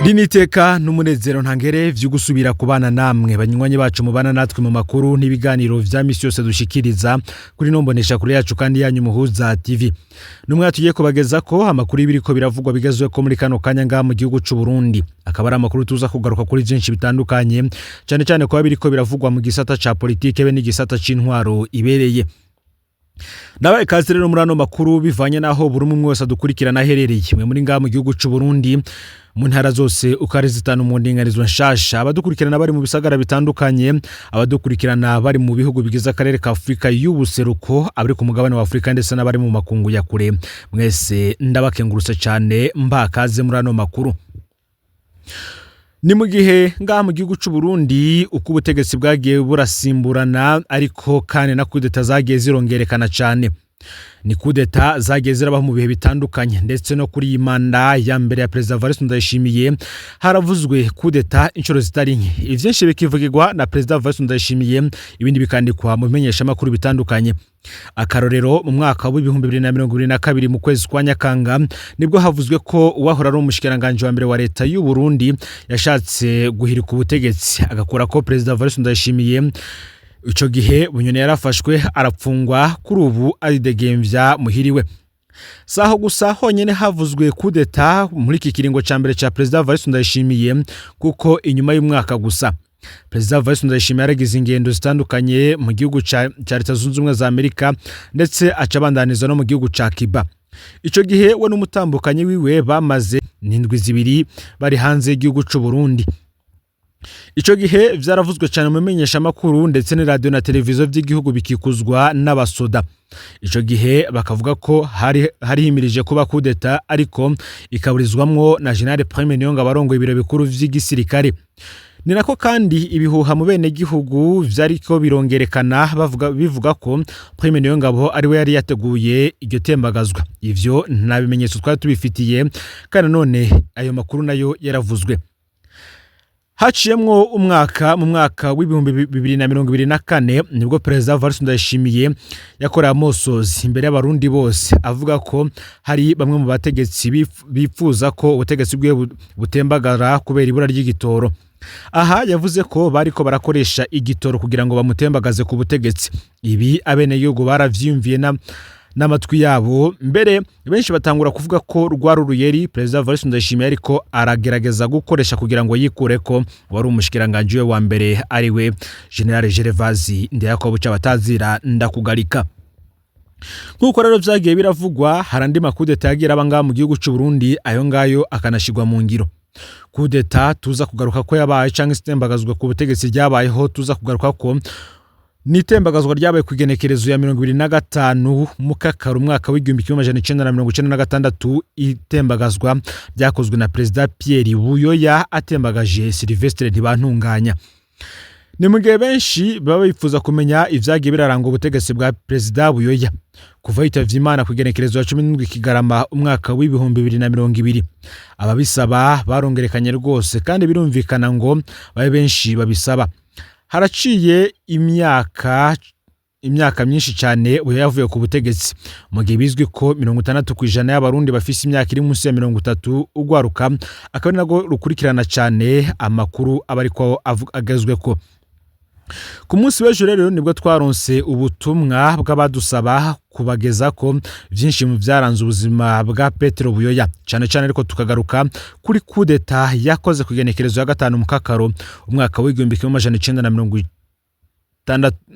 Riniteka n'umunezero ntangere vyo gusubira kubana namwe, banywanyi bacu mubana natwe mu makuru n'ibiganiro vya misi yose dushikiriza kuri nombonesha kuri yacu kandi yanyu Muhuza TV. Numwe tugiye kubageza ko amakuru y'ibiriko biravugwa bigezwe ko muri kano kanya ngaha mu gihugu c'u Burundi, akaba ari amakuru tuza kugaruka kuri byinshi bitandukanye, cyane cyane kuba biriko biravugwa mu gisata ca politike be n'igisata c'intwaro ibereye. Nabaye ikaze rero muri ano makuru bivanye n'aho buri umwe wese adukurikirana aherereye. Mwe muri ngaha mu gihugu c'u Burundi, mu ntara zose uko ari zitanu mu ndinganizo nshasha, abadukurikirana bari mu bisagara bitandukanye, abadukurikirana bari mu bihugu bigize akarere ka Afurika y'ubuseruko, abari ku mugabane wa Afurika ndetse n'abari mu makungu ya kure, mwese ndabakengurutse cyane, mbakaze muri ano makuru. Ni mu gihe ngaha mu gihugu c'u Burundi uko ubutegetsi bwagiye burasimburana, ariko kandi na kudeta zagiye zirongerekana cyane. Ni kudeta zagiye zirabaho mu bihe bitandukanye, ndetse no kuri iyi manda ya mbere ya Perezida Evariste Ndayishimiye haravuzwe kudeta inshuro zitari nke. Ivyinshi bikivugirwa na Perezida Evariste Ndayishimiye, ibindi bikandikwa mu bimenyeshamakuru bitandukanye. Akarorero, mu mwaka w'2022 mu kwezi kwa Nyakanga, nibwo havuzwe ko uwahora ari umushikiranganji wa mbere wa leta y'u Burundi yashatse guhirika ubutegetsi, agakura ko Perezida Evariste Ndayishimiye. Ico gihe Bunyoni yarafashwe, arapfungwa, kuri ubu aridegemvya muhiriwe. Saho gusa honyene havuzwe kudeta muri iki kiringo ca mbere ca Perezida Evariste Ndayishimiye, kuko inyuma y'umwaka gusa Perezida Evariste Ndayishimiye yaragize ingendo zitandukanye mu gihugu ca Leta Zunze Ubumwe za Amerika, ndetse aca abandaniza no mu gihugu ca Cuba. Ico gihe we n'umutambukanyi wiwe bamaze n'indwi 2 bari hanze y'igihugu c'u Burundi. Ico gihe vyaravuzwe cyane mu menyeshamakuru, ndetse n'iradiyo na televiziyo vy'igihugu bikikuzwa n'abasoda. Ico gihe bakavuga ko hari himirije kuba kudeta, ariko ikaburizwamwo na General Prime Niyongabo arongoye ibiro bikuru vy'igisirikare. Ni nako kandi ibihuha mu bene gihugu vyariko birongerekana, bavuga bivuga ko Prime Niyongabo ari we yari yateguye iryo tembagazwa. Ivyo nta bimenyetso twari tubifitiye, kandi none ayo makuru nayo yaravuzwe. Haciyemwo umwaka, mu mwaka w'2024, nibwo Perezida Evariste Ndayishimiye yakoreye amosozi imbere y'abarundi bose, avuga ko hari bamwe mu bategetsi bipfuza ko ubutegetsi bwiwe butembagara kubera ibura ry'igitoro. Aha yavuze ko bariko barakoresha igitoro kugira ngo bamutembagaze ku butegetsi. Ibi abenegihugu baravyiyumviye n'amatwi yabo, mbere benshi batangura kuvuga ko rwari uruyeri Perezida Evariste Ndayishimiye ariko aragerageza gukoresha kugira ngo yikure ko wari umushikiranganji we wa mbere, ari we General Gervais Ndirakobuca batazira Ndakugarika. Nk'uko rero vyagiye biravugwa, hari andi makudeta yagiye araba ngaha mu gihugu c'u Burundi, ayo ngayo akanashirwa mu ngiro. Kudeta tuza kugaruka ko yabaye, canke itembagazwa ku butegetsi ryabayeho tuza kugaruka ko, n'itembagazwa ryabaye ku igenekerezo ya 25 Mukakaro umwaka w'1996, itembagazwa ryakozwe na Perezida Pierre Buyoya atembagaje Sylvestre Ntibantunganya. Ni mu gihe benshi baba bifuza kumenya ivyagiye biraranga ubutegetsi bwa Perezida Buyoya kuva yitavye Imana ku igenekerezo ya 17 Kigarama umwaka w'2020. Ababisaba barongerekanye rwose, kandi birumvikana ngo babe benshi babisaba. Haraciye imyaka myinshi cyane Buyoya yavuye ku butegetsi, mu gihe bizwi ko 60% y'abarundi bafise imyaka iri munsi ya 30, ugwaruka akaba ari narwo rukurikirana cyane amakuru aba ariko agezweko. Ku munsi w'ejo rero nibwo twaronse ubutumwa bw'abadusaba kubageza ko byinshi mu byaranze ubuzima bwa Petero Buyoya, cyane cyane ariko tukagaruka kuri kudeta yakoze ku igenekerezo ya 5 Mukakaro umwaka w'1960,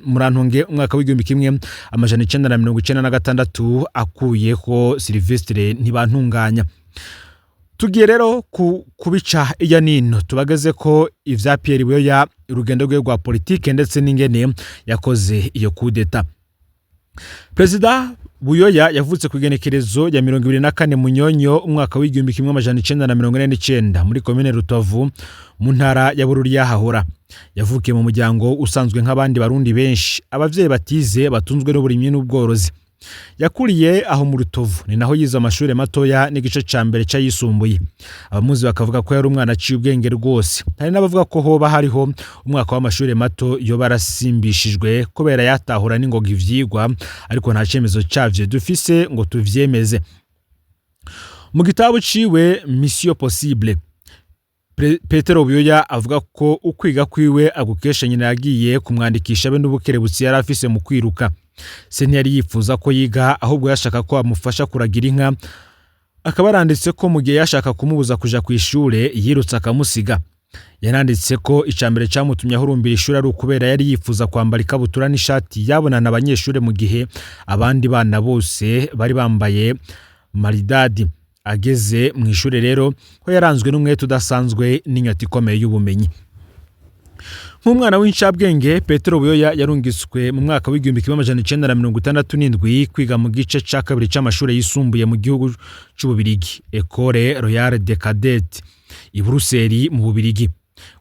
murantunge, umwaka w'1996, akuyeho Sylvestre Ntibantunganya. Tugiye rero kubica iya nino, tubageze ko ivya Pierre Buyoya, urugendo rwe rwa politike ndetse n'ingene yakoze iyo kudeta. Perezida Buyoya yavutse ku igenekerezo ya 24 Munyonyo umwaka w'1949 muri komine Rutovu mu ntara ya Bururi yahahora. Yavukiye mu muryango usanzwe nk'abandi barundi benshi, abavyeyi batize batunzwe n'uburimyi n'ubworozi. Yakuriye aho mu Rutovu, ni naho yize amashuri matoya n'igice ca mbere c'ayisumbuye. Abamuzi bakavuga ko yari umwana aciye ubwenge rwose. Hari n'abavuga ko hoba hariho umwaka w'amashuri mato yoba yarasimbishijwe kubera yatahura n'ingoga ivyigwa, ariko nta cemezo cavyo dufise ngo tuvyemeze. Mu gitabo ciwe Mission Possible, Petero Buyoya avuga ko ukwiga kwiwe agukesha nyina yagiye kumwandikisha be n'ubukerebutsi yari afise mu kwiruka. Se ntiyari yifuza ko yiga, ahubwo yashaka ko amufasha kuragira inka. Akaba yaranditse ko mu gihe yashaka kumubuza kuja kw'ishure yirutse akamusiga. Yaranditse ko icambere camutumye ahurumbira ishuri ari ukubera yari yifuza kwambara ikabutura n'ishati yabonana abanyeshure mu gihe abandi bana bose bari bambaye maridadi. Ageze mu ishure rero ho yaranzwe n'umwete udasanzwe n'inyota ikomeye y'ubumenyi. Nk'umwana w'incabwenge, Petero Buyoya yarungitswe mu mwaka w'1967 kwiga mu gice ca kabiri c'amashure yisumbuye mu gihugu c'Ububirigi, Ecole Royale des Cadets i Buruseli mu Bubirigi.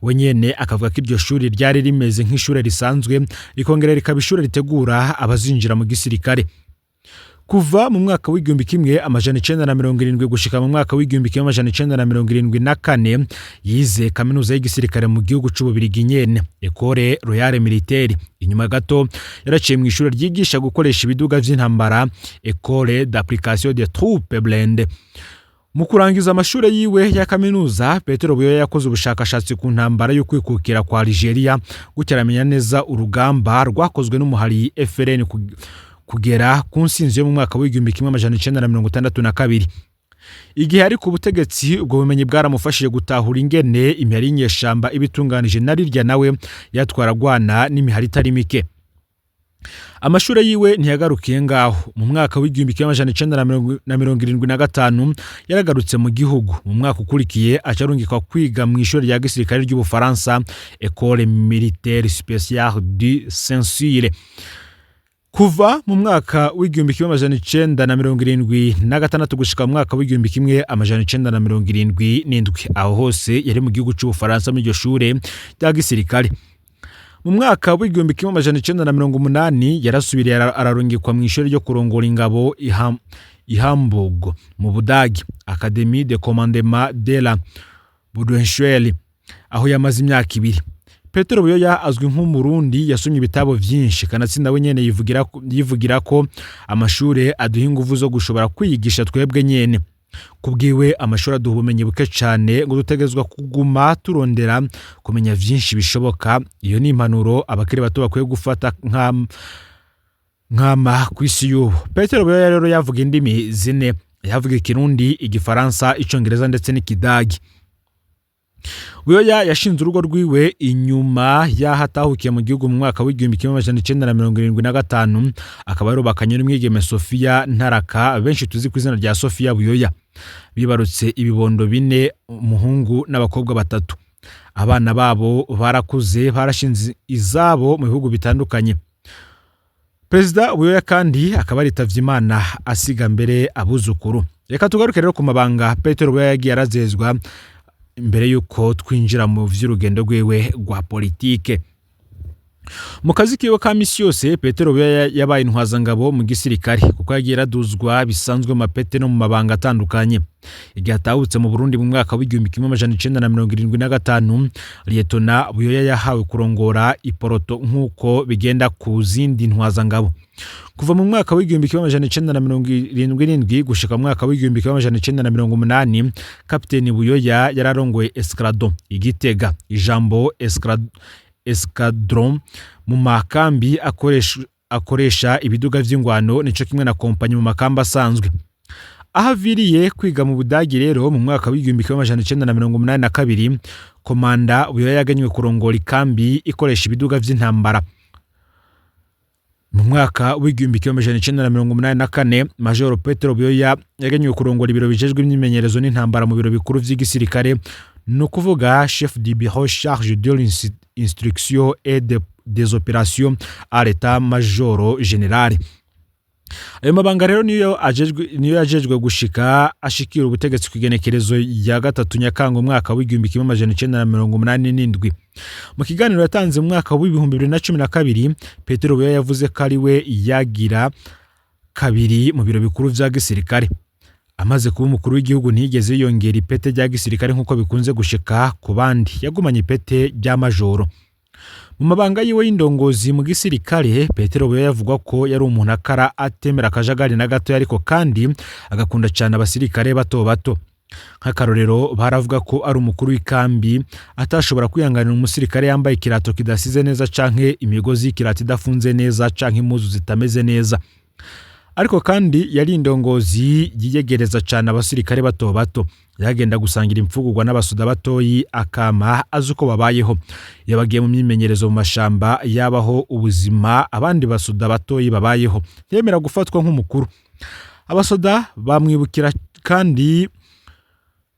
We nyene akavuga ko iryo shuri ryari rimeze nk'ishure risanzwe, rikongera rikaba ishure ritegura abazinjira mu gisirikare. Kuva mu mwaka w'1970 gushika mu mwaka w'1974 yize kaminuza y'igisirikare mu gihugu c'Ububirigi nyene, Ecole Royale Militaire. Inyuma gato yaraciye mu ishure ryigisha gukoresha ibiduga vy'intambara, Ecole d'application des troupes blindées. Mu kurangiza amashure yiwe ya kaminuza, Petero Buyoya yakoze ubushakashatsi ku ntambara yo kwikukira kwa Algeria, gutyo aramenya neza urugamba rwakozwe n'umuhari FLN kugera ku nsinzi yo mu mwaka w'1962. Igihe ari ku butegetsi, ubwo bumenyi bwaramufashije gutahura ingene imihari y'inyeshamba iba itunganije, na rirya nawe yatwara agwana n'imihari itari mike. Amashure yiwe ntiyagarukiye ngaho. Mu mwaka w'1975 yaragarutse mu gihugu. Mu mwaka ukurikiye aca arungikwa kwiga mu ishuri rya gisirikare ry'Ubufaransa, Ecole Militaire Spéciale du Saint-Cyr. Kuva mu mwaka w'1976 gushika mu mwaka w'1977, aho hose yari mu gihugu c'Ubufaransa muri iryo shure rya gisirikare. Mu mwaka w'1980 yarasubiriye ararungikwa mu ishuri ryo kurongora ingabo i Hamburg mu Budagi, Académie de Commandement de la Bundeswehr, aho yamaze imyaka 2. Petero Buyoya azwi nk'Umurundi yasomye ibitabo vyinshi, kanatsinda we nyene yivugira ko amashure aduha inguvu zo gushobora kwiyigisha twebwe nyene. Kubwiwe, amashuri aduha ubumenyi buke cane, ngo dutegerezwa kuguma turondera kumenya vyinshi bishoboka. Iyo ni impanuro abakiri bato bakwiye gufata nkama kw'isi y'ubu. Petero Buyoya rero yavuga indimi zine: yavuga Ikirundi, Igifaransa, Icongereza ndetse n'Ikidagi. Buyoya yashinze urugo rwiwe inyuma y'aho atahukiye mu gihugu mu mwaka w'1975, akaba yarubakanye n'umwigeme Sofia Ntaraka, benshi tuzi ku izina rya Sofia Buyoya. Bibarutse ibibondo bine, umuhungu n'abakobwa batatu. Abana babo barakuze, barashinze izabo mu bihugu bitandukanye. Perezida Buyoya kandi akaba yaritavye Imana asiga mbere abuzukuru. Reka tugaruke rero ku mabanga Petero Buyoya yagiye arazezwa imbere yuko twinjira mu vy'urugendo rwiwe rwa politike. Mu kazi kiwe ka misi yose, Petero Buyoya yabaye intwazangabo mu gisirikare, kuko yagiye araduzwa bisanzwe mu mapete no mu mabanga atandukanye. Igihe atahutse mu Burundi mu mwaka w'1975, Liyetona Buyoya yahawe kurongora iporoto nk'uko bigenda ku zindi ntwazangabo. Kuva mu mwaka w'1977 gushika mu mwaka w'1980, Kapiteni Buyoya yararongoye escadron i Gitega. Ijambo escadron mu makambi akoresha ibiduga vy'ingwano nico kimwe na kompanyi mu makambi asanzwe. Aho aviriye kwiga mu Budagi rero mu mwaka w'1982, Komanda Buyoya yaganywe kurongora ikambi ikoresha ibiduga vy'intambara. Mu mwaka w'1984, Majoro Petero Buyoya yaganywe kurongora ibiro bijejwe imyimenyerezo n'intambara mu biro bikuru vy'igisirikare, ni ukuvuga chef du bureau chargé de l'instruction et des opérations à l'état major général. Ayo mabanga rero niyo yajejwe gushika ashikira ubutegetsi ku igenekerezo ya 3 Nyakanga umwaka w'1987. Mu kiganiro yatanze mu mwaka w'2012, Petero Buyoya yavuze ko ari we yagira kabiri mu biro bikuru vya gisirikare. Amaze kuba umukuru w'igihugu ntiyigeze yiyongera ipete rya gisirikare nk'uko bikunze gushika ku bandi, yagumanye ipete rya majoro. Mu mabanga yiwe y'indongozi mu gisirikare, Petero Buyoya yavugwa ko yari umuntu akara, atemera akajagari na gato, ariko kandi agakunda cyane abasirikare bato bato. Nk'akarorero, baravuga ko ari umukuru w'ikambi atashobora kwihanganira umusirikare yambaye ikirato kidasize neza canke imigozi y'ikirato idafunze neza canke impuzu zitameze neza. Ariko kandi yari indongozi yiyegereza cane abasirikare bato bato. Yagenda gusangira imfungurwa n'abasoda batoyi, akama azi uko babayeho. Iyo bagiye mu myimenyerezo mu mashamba, yabaho ubuzima abandi basoda batoyi babayeho. Ntiyemera gufatwa nk'umukuru. Abasoda bamwibukira kandi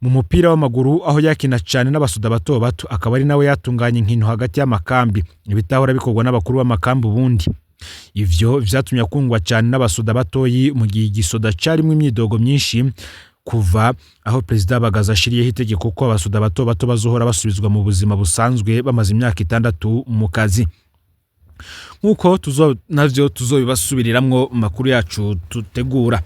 mu mupira w'amaguru, aho yakina cane n'abasoda bato bato, akaba ari nawe yatunganya inkino hagati y'amakambi, ibitahora bikorwa n'abakuru b'amakambi ubundi. Ivyo vyatumye akundwa cane n'abasoda batoyi mu gihe igisoda carimwo imyidogo myinshi kuva aho Perezida Bagaza ashiriyeho itegeko ko abasoda bato bato bazohora basubizwa mu buzima busanzwe bamaze imyaka 6 mu kazi. Nk'uko navyo tuzobibasubiriramwo mu makuru yacu tutegura.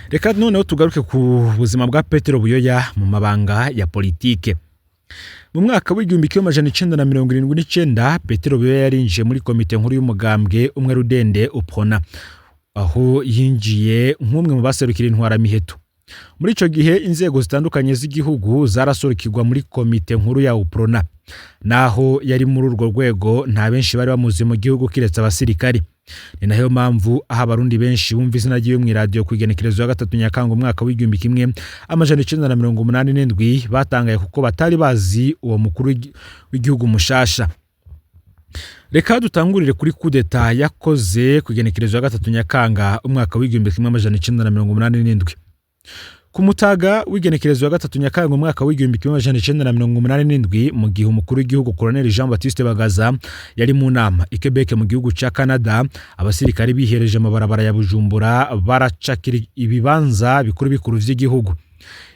Reka noneho tugaruke ku buzima bwa Petero Buyoya mu mabanga ya politike. Mu mwaka w'1979, Petero Buyoya yarinjiye muri komite nkuru y'umugambwe umwe rudende UPRONA, aho yinjiye nk'umwe mu baserukira intwaramiheto. Muri ico gihe inzego zitandukanye z'igihugu zarasurikirwa muri komite nkuru ya UPRONA. Naho yari muri urwo rwego, nta benshi bari bamuzi mu gihugu kiretse abasirikari. Ni nayo mpamvu aho abarundi benshi bumva izina ryiwe mw'iradiyo kw'igenekerezo ya 3 Nyakanga umwaka w'1987 batangaye, kuko batari bazi uwo mukuru w'igihugu mushasha. Reka dutangurire kuri kudeta yakoze kw'igenekerezo ya 3 Nyakanga umwaka w'1987. Ku mutaga w'igenekerezo ya 3 Nyakanga umwaka w'1987, mu gihe umukuru w'igihugu Colonel Jean Baptiste Bagaza yari mu nama i Quebec mu gihugu ca Canada, abasirikare bihereje amabarabara ya Bujumbura, baracakira ibibanza bikuru bikuru vy'igihugu.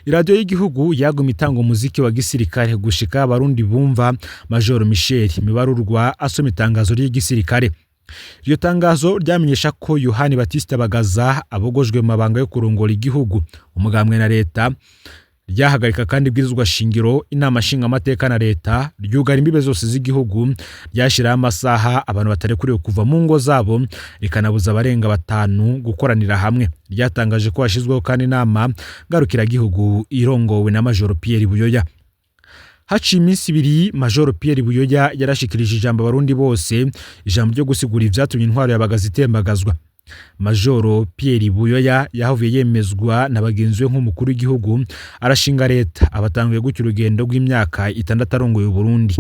Iradiyo y'igihugu yaguma itanga umuziki wa gisirikare gushika abarundi bumva Major Michel Mibarurwa asoma itangazo ry'igisirikare. Iryo tangazo ryamenyesha ko Yohani Batista Bagaza abogojwe mu mabanga yo kurongora igihugu, umugambwe na leta. Ryahagarika kandi ibwirizwa shingiro, inama nshingamateka na leta, ryugara imbibe zose z'igihugu, ryashyiraho amasaha abantu batarekuriwe kuva mu ngo zabo, rikanabuza abarenga 5 gukoranira hamwe. Ryatangaje ko hashyizweho kandi inama ngarukiragihugu irongowe na Major Pierre Buyoya. Haciye iminsi 2 Major Pierre Buyoya yarashikirije ijambo abarundi bose, ijambo ryo gusigura ivyatumye intwaro ya Bagaza itembagazwa. Major Pierre Buyoya yahavuye yemezwa na bagenzi be nk'umukuru w'igihugu, arashinga leta, abatanguye gutyo urugendo rw'imyaka 6 arongoye Uburundi.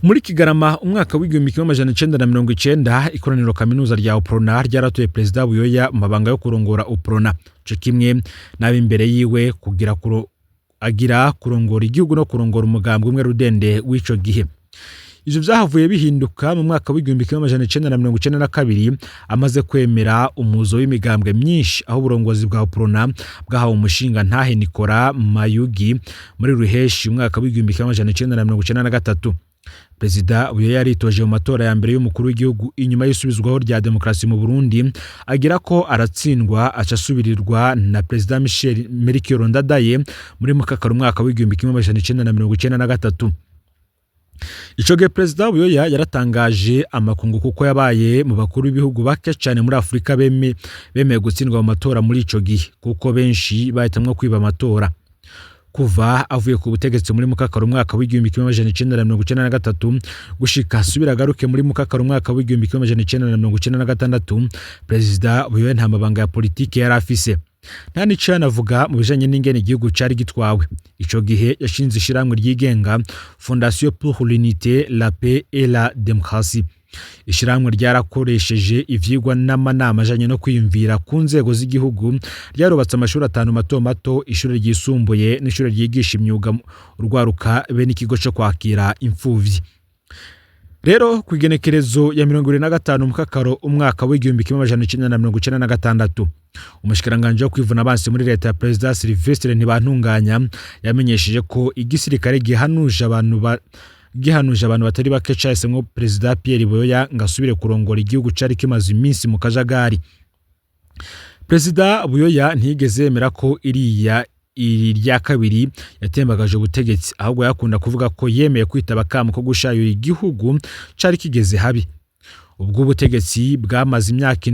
Muri Kigarama umwaka w'1990, ikoraniro kaminuza rya UPRONA ryaratoye Perezida Buyoya mu mabanga yo kurongora UPRONA, co kimwe n'ab'imbere yiwe, kugira agira kurongora igihugu no kurongora umugambwe umwe rudende w'ico gihe. Ivyo vyahavuye bihinduka mu mwaka w'1992, amaze kwemera umuzo w'imigambwe myinshi, aho uburongozi bwa UPRONA bwahawe umushinga ntahe Nicolas Mayugi muri Ruheshi umwaka w'1993. Perezida Buyoya yaritoje mu matora ya mbere y'umukuru w'igihugu inyuma y'isubizwaho rya demokarasi mu Burundi, agira ko aratsindwa, aca asubirirwa na Perezida Michel Melchior Ndadaye muri Mukakaro umwaka w'1993. Ico gihe Perezida Buyoya yaratangaje amakungu, kuko yabaye mu bakuru b'ibihugu bake cane muri Afurika bemeye gutsindwa mu matora muri ico gihe, kuko benshi bahitamwo kwiba amatora. Kuva avuye ku butegetsi muri Mukakaro umwaka w'1993 gushika asubira agaruke muri Mukakaro umwaka w'1996, Perezida Buyoya nta mabanga ya politiki yari afise, nta n'ico yanavuga mu bijanye n'ingene igihugu cari gitwawe. Ico gihe yashinze ishirahamwe ryigenga Fondation pour l'unité, la paix et la démocratie. Ishirahamwe ryarakoresheje ivyigwa n'amanama ajanye no kwiyumvira ku nzego z'igihugu, ryarubatse amashuri 5 mato mato, ishuri ryisumbuye n'ishuri ryigisha imyuga urwaruka, be n'ikigo co kwakira imfuvyi. Rero ku igenekerezo ya 25 Mukakaro umwaka w'1996, umushikiranganji wo kwivuna abansi muri leta ya Perezida Sylvestre Ntibantunganya yamenyesheje ko igisirikare gihanuje abantu batari bake cahisemwo Perezida Pierre Buyoya ngo asubire kurongora igihugu cari kimaze iminsi mu kajagari. Perezida Buyoya ntiyigeze yemera ko iriya iri rya kabiri yatembagaje ubutegetsi, ahubwo yakunda kuvuga ko yemeye kwitaba akamo ko gushayura igihugu cari kigeze habi. Ubwo ubutegetsi bwamaze imyaka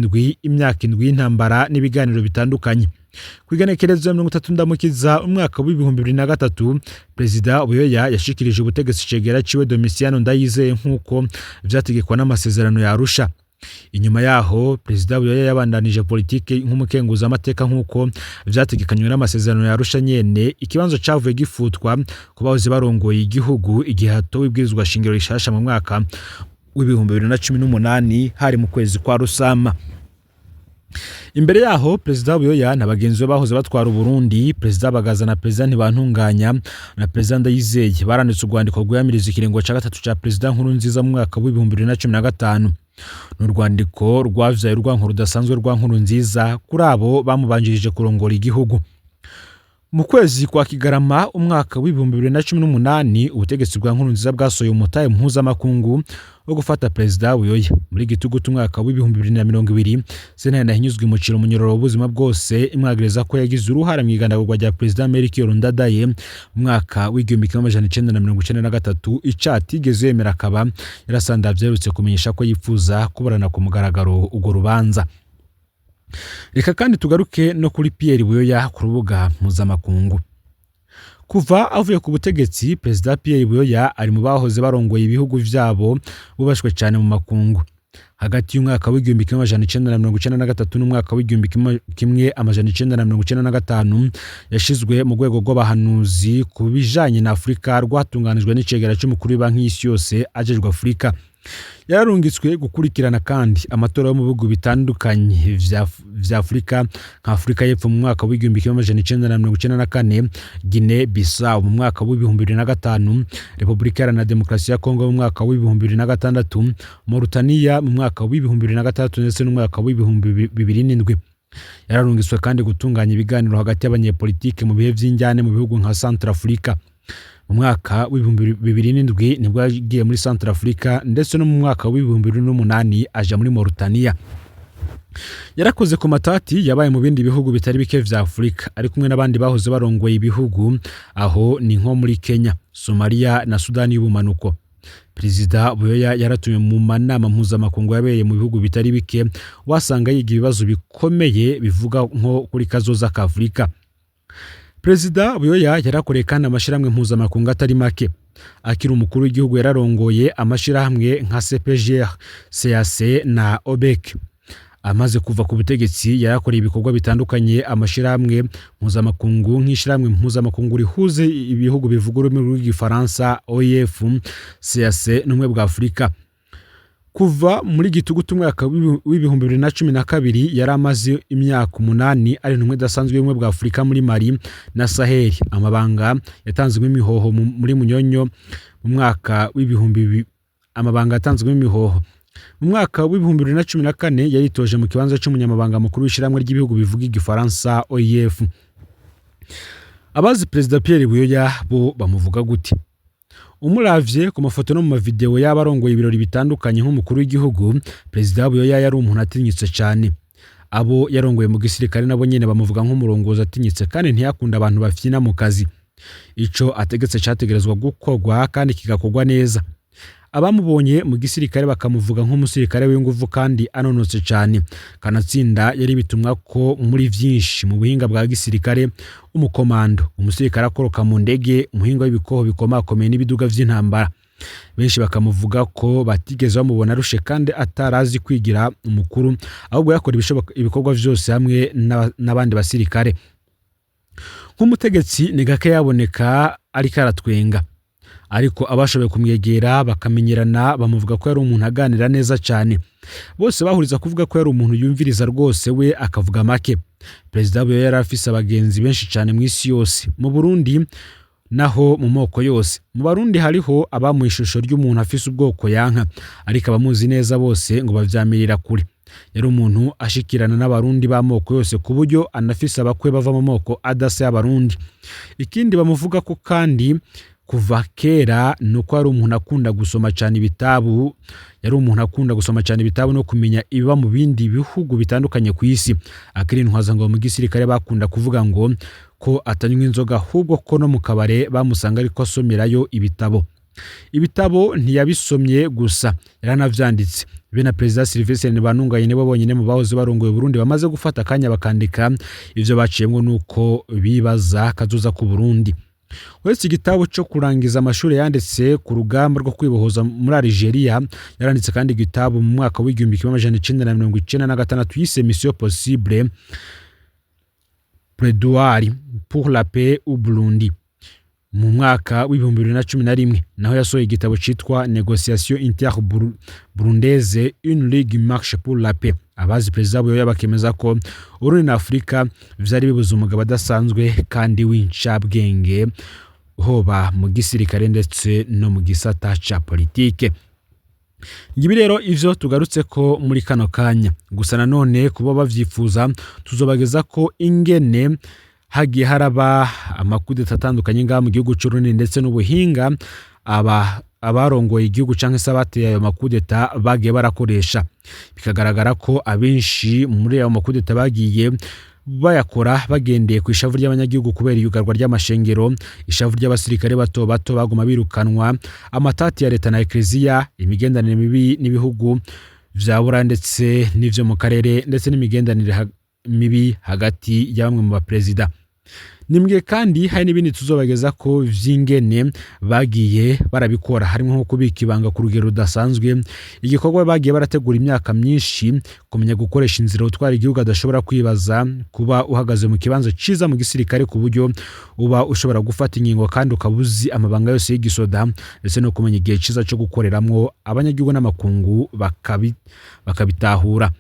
indwi y'intambara n'ibiganiro bitandukanye. Ku igenekerezo ya 30 Ndamukiza umwaka wa 2003, Perezida Buyoya yashikirije ubutegetsi cegera ciwe Domitiano Ndayizeye, nk'uko vyategekwa n'amasezerano ya Arusha. Inyuma yaho, Perezida Buyoya yabandanije politike nk'umukenguza amateka, nk'uko vyategekanywe n'amasezerano ya Arusha nyene. Ikibanzo cavuye gifutwa ku bahoze barongoye igihugu igihe hatowe ibwirizwa shingiro rishasha mu mwaka wa 2018, hari mu kwezi kwa Rusama. Imbere yaho, Perezida Buyoya na bagenzi be bahoze batwara Uburundi, Perezida Bagaza na Perezida Ntibantunganya na Perezida Ndayizeye, baranditse urwandiko rwiyamiriza ikiringo ca gatatu ca Perezida Nkurunziza mu mwaka wa 2015. Ni urwandiko rwavyaye urwanko rudasanzwe rwa Nkurunziza kuri abo bamubanjirije kurongora igihugu. Mu kwezi kwa Kigarama umwaka wa 2018, ubutegetsi bwa Nkurunziza bwasohoye umutahe mpuzamakungu wo gufata Perezida Buyoya. Muri Gitugutu umwaka wa 2020, sentare Ntahinyuzwa imucira umunyororo w'ubuzima bwose, imwagiriza ko yagize uruhara mu igandagurwa rya Perezida Melchior Ndadaye mu mwaka wa 1993, icaha atigeze yemera, akaba yarasandavye aherutse kumenyesha ko yifuza kuburana ku mugaragaro urwo rubanza. Reka kandi tugaruke no kuri Pierre Buyoya ku rubuga mpuzamakungu. Kuva avuye ku butegetsi, Perezida Pierre Buyoya ari mu bahoze barongoye ibihugu vyabo bubashwe cyane mu makungu. Hagati y'umwaka wa 1993 n'umwaka wa 1995, yashizwe mu rwego rw'abahanuzi ku bijanye na Afurika rwatunganijwe n'icegera c'umukuru w'ibanki y'isi yose ajejwe Afurika. Yararungitswe gukurikirana kandi amatora yo mu bihugu bitandukanye vya Afurika, nka Afurika y'Epfo mu mwaka wa 1994, Guinea Bissau mu mwaka wa 2005, Repubulika Iharanira Demokarasi ya Kongo mu mwaka wa 2006, Mauritania mu mwaka wa 2006 ndetse n'umwaka wa 2007. Yararungitswe kandi gutunganya ibiganiro hagati y'abanyepolitike mu bihe vy'injyane mu bihugu nka Centrafrica. Mu mwaka wa 2007 nibwo yagiye muri Centrafrica, ndetse no mu mwaka wa 2008 aja muri Mauritania. Yarakoze ku matati yabaye mu bindi bihugu bitari bike vya Afurika, ari kumwe n'abandi bahoze barongoye ibihugu. Aho ni nko muri Kenya, Somalia na Sudani y'ubumanuko. Perezida Buyoya yaratumiwe mu manama mpuzamakungu yabereye mu bihugu bitari bike, wasanga yiga ibibazo bikomeye bivuga nko kuri kazoza ka Afurika. Perezida Buyoya yarakoreye kandi amashirahamwe mpuzamakungu atari make. Akiri umukuru w'igihugu, yararongoye amashirahamwe nka CPGR, CAC na OBEC. Amaze kuva ku butegetsi, yarakoreye ibikorwa bitandukanye amashirahamwe mpuzamakungu, nk'ishirahamwe mpuzamakungu rihuze ibihugu bivuga ururimi rw'igifaransa OIF, CAC n'Ubumwe bwa Afurika. Kuva muri Gitugutu umwaka wa 2012, yari amaze imyaka 8 ari intumwa idasanzwe y'Ubumwe bwa Afurika muri Mali na Sahel, amabanga yatanzwemo imihoho muri Munyonyo mu mwaka w'ibihumbi amabanga yatanzwemo imihoho mu mwaka wa 2014. Yaritoje mu kibanza cy'umunyamabanga mukuru w'ishyirahamwe ry'ibihugu bivuga igifaransa OIF. Abazi Perezida Pierre Buyoya bo bamuvuga gute? Umuravye ku mafoto no mu mavideo yaba arongoye ibirori bitandukanye nk'umukuru w'igihugu, Perezida Buyoya yari umuntu atinyitse cyane. Abo yarongoye mu gisirikare nabo nyene bamuvuga nk'umurongozi atinyitse, kandi ntiyakunda abantu bafyina mu kazi. Ico ategetse categerezwa gukorwa kandi kigakorwa neza. Abamubonye mu gisirikare bakamuvuga nk'umusirikare w'inguvu kandi anonotse cyane. Kanatsinda yari bitumwa ko muri vyinshi mu buhinga bwa gisirikare: umukomando, umusirikare akoroka mu ndege, umuhinga w'ibikoho bikomakomeye n'ibiduga vy'intambara. Benshi bakamuvuga ko batigeze bamubona arushe, kandi atarazi kwigira umukuru, ahubwo yakora ibikorwa vyose hamwe n'abandi basirikare. Nk'umutegetsi, ni gake yaboneka ariko aratwenga, ariko abashoboye kumwegera bakamenyerana bamuvuga ko yari umuntu aganira neza cyane. Bose bahuriza kuvuga ko yari umuntu yumviriza rwose, we akavuga make. Perezida Buyoya yari afise abagenzi benshi cyane mu isi yose. Mu Burundi naho, mu moko yose. Mu Barundi hariho abamuha ishusho ry'umuntu afise ubwoko yanka, ariko abamuzi neza bose ngo bavyamirira kure. Yari umuntu ashikirana n'Abarundi b'amoko yose, ku buryo anafise abakwe bava mu moko adasa y'Abarundi. Ikindi bamuvuga ko kandi kuva kera ni uko yari umuntu akunda gusoma cyane ibitabu. Yari umuntu akunda gusoma cyane ibitabu no kumenya ibiba mu bindi bihugu bitandukanye ku isi. Akiri intwaza ngo mu gisirikare, bakunda kuvuga ngo ko atanywa inzoga, ahubwo ko no mu kabare bamusanga ariko asomerayo ibitabo. Ibitabo ntiyabisomye gusa, yaranavyanditse. Be na Perezida Sylvestre Ntibantunganya nibo bonyene mu bahoze barongoye Burundi bamaze gufata akanya bakandika ivyo baciyemwo nuko bibaza kazoza ku Burundi. Uretse igitabo cyo kurangiza amashuri yanditse ku rugamba rwo kwibohoza muri Algeria, yaranditse kandi igitabo mu mwaka w'1996 yise Mission Possible, Plaidoyer pour la paix au Burundi. Mu mwaka w'2011 naho yasohoye igitabo citwa Négociation inter burundaise, une longue marche pour la paix. Abazi Perezida Buyoya bakemeza ko Urundi na Afurika vyari bibuze umugabo adasanzwe kandi w'incabwenge, hoba mu gisirikare ndetse no mu gisata ca politike. Ngibi rero ivyo tugarutse ko muri kano kanya. Gusa nanone kuba bavyifuza, tuzobageza ko ingene hagiye haraba amakudeta atandukanye ngaha mu gihugu c'Urundi, ndetse n'ubuhinga aba abarongoye igihugu canke se abateye ayo makudeta bagiye barakoresha, bikagaragara ko abenshi muri ayo makudeta bagiye bayakora bagendeye ku ishavu ry'abanyagihugu kubera iyugarwa ry'amashengero, ishavu ry'abasirikare bato bato baguma birukanwa, amatati ya leta na ekleziya, imigenderanire mibi n'ibihugu vya Buraya ndetse n'ivyo mu karere, ndetse n'imigenderanire mibi hagati ya bamwe mu baperezida. Nimbwiye kandi hari n'ibindi tuzobageza ko vy'ingene bagiye barabikora, harimo nko kubika ibanga ku rugero rudasanzwe, igikorwa bagiye barategura imyaka myinshi, kumenya gukoresha inzira utwara igihugu adashobora kwibaza, kuba uhagaze mu kibanza ciza mu gisirikare ku buryo uba ushobora gufata ingingo kandi ukaba uzi amabanga yose y'igisoda, ndetse no kumenya igihe ciza co gukoreramwo abanyagihugu n'amakungu bakabitahura.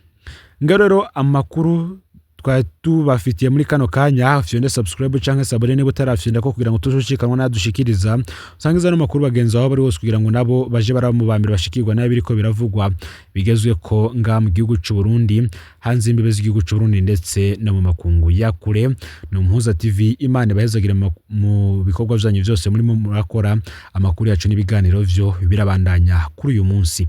Ngaho rero amakuru twari tubafitiye muri kano kanya. Fyonde subscribe canke s'abonner niba utarafyonda ko, kugira ngo tuzoshikanwa nadushikiriza. Usangiza no makuru bagenzi aho bari hose, kugira ngo nabo baje baramubambira bashikirwa nayo biriko biravugwa bigezwe ko nga mu gihugu c'u Burundi, hanze imbibe z'igihugu c'u Burundi, ndetse no mu makungu ya kure. Ni Umuhuza TV. Imana ibahezagire mu bikorwa vyanyu vyose murimo murakora. Amakuru yacu n'ibiganiro vyo birabandanya kuri uyu munsi.